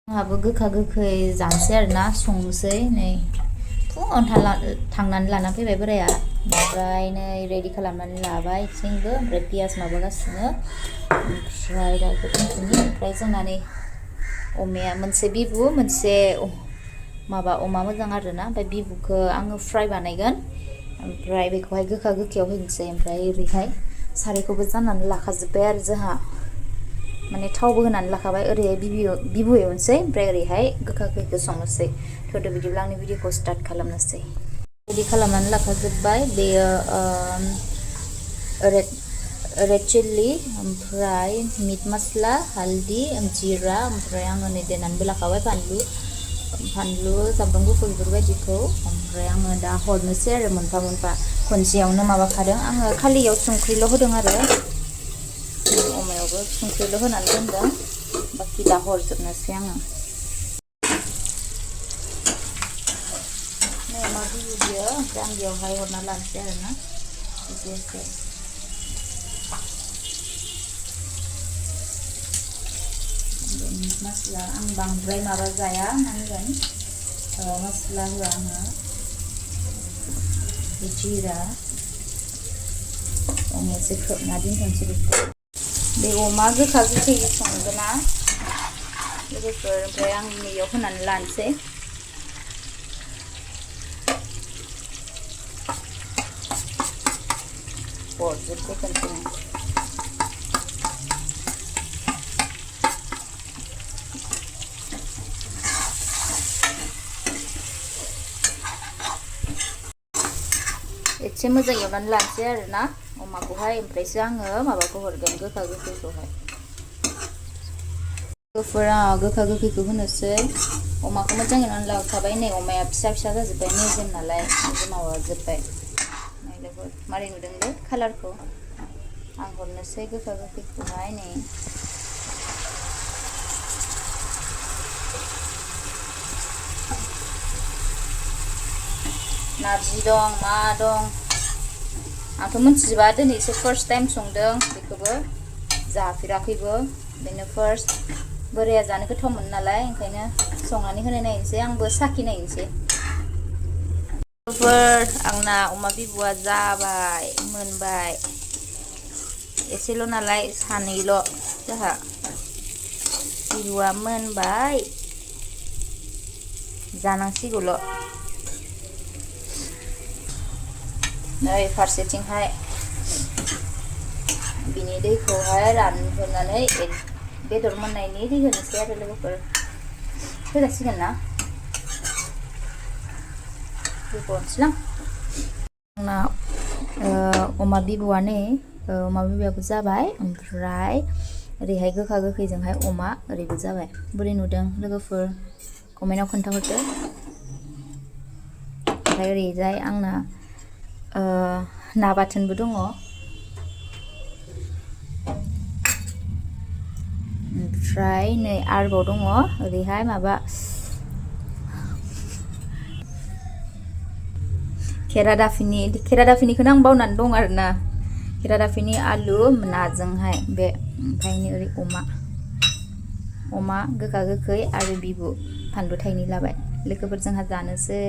जोंहाबो गोखा गोखै जानोसै आरोना संनोसै नै फुङावनो थांनानै लाना फैबाय बोराया ओमफ्राय नै रेडि खालामनानै लाबाय जोंबो ओमफ्राय पियास माबागासिनो ओमफ्राय दा दोनथ'नि ओमफ्राय जोंना नै अमाया मोनसे बिबु मोनसे माबा अमा मोजां आरोना ओमफ्राय बिबुखौ आङो फ्राय बानायगोन ओमफ्राय बेखौहाय गोखा गोखैयाव होनोसै ओमफ्राय ओरैहाय सारायखौबो जाननानै लाखाजोब्बाय आरो जोंहा माने थावबो होनानै लाखाबाय ओरैहाय बिबु एवनोसै ओमफ्राय ओरैहाय गोखा गोखैखौ संनोसै थ'दो बिदिब्ला आंनि भिडिअखौ स्टार्ट खालामनोसै रेडि खालामनानै लाखाजोब्बाय बेयो रेड चिल्ली ओमफ्राय मिट मस्ला हालदि जिरा ओमफ्राय आङो नै देनानैबो लाखाबाय फानलु सामब्राम गुफुर बेफोरबायदिखौ ओमफ्राय आङो दा हरनोसै आरो मोनफा मोनफा खनसेयावनो माबाखादों आङो खालियाव संख्रिल' होदों आरो अमायावबो संख्रिल' होनानै दोनदों बाखि दा हरजोबनोसै आङो नै अमा बिबु बियो ओमफ्राय आं बेयावहाय हरना लानोसै आरोना एसे एसे मस्ला आं बांद्राय माबा जाया मा होनगोन मस्ला होआ आङो जिरा एसे खोबना दोनथ'नोसै बेखौ बे अमा गोखा गोखै संगोना लोगोफोर ओमफ्राय आं नैयाव होनानै लानोसै हरजोबसै खनसेनो एसे मोजां एवनानै लानोसै आरोना अमाखौहाय ओमफ्रायसो आङो माबाखौ हरगोन गोखा गोखैखौहाय गोखा गोखैखौ होनोसै अमाखौ मोजां एवनानै लाखाबाय नै अमाया फिसा फिसा जाजोब्बाय मेजेम नालाय माबाजोब्बाय नायलाय मारै नुदोंलै कालारखौ आं हरनोसै गोखा गोखैखौहाय नै नारजि दं मा दं आंथ' मिथिजोबा दिनैसो फार्स्ट टाइम संदों बेखौबो जाफेराखैबो बेनो फार्स्ट बोराया जानो गोथाव मोनो नालाय ओंखायनो संनानै होनाय नायनोसै आंबो साखि नायनोसै आंना अमा बिबुआ जाबाय मोनबाय एसेल' नालाय सानैल' जोंहा बिबुआ मोनबाय जानांसिगौल' नै फारसेथिंहाय बिनि दैखौहाय रानहोनानै बेदर मोननायनि दै होनोसै आरो लोगोफोर होजासिगोन ना होबावनोसैलां आंना अमा बिबुआबो जाबाय ओमफ्राय ओरैहाय गोखा गोखैजोंहाय अमा ओरैबो जाबाय बोरै नुदों लोगोफोर कमेन्टआव खोन्थाहरदो ओमफ्राय ओरैजाय आंना ना बाथोनबो दङ ओमफ्राय नै आरोबाव दङ ओरैहाय माबा खेरादाफिनिखौनो आं बावनानै दं आरोना खेरादाफिनि आलु नाजोंहाय बे ओमफ्राय ओरै अमा गोखा गोखै आरो बिबु फानलु थाइनै लाबाय लोगोफोर जोंहा जानोसै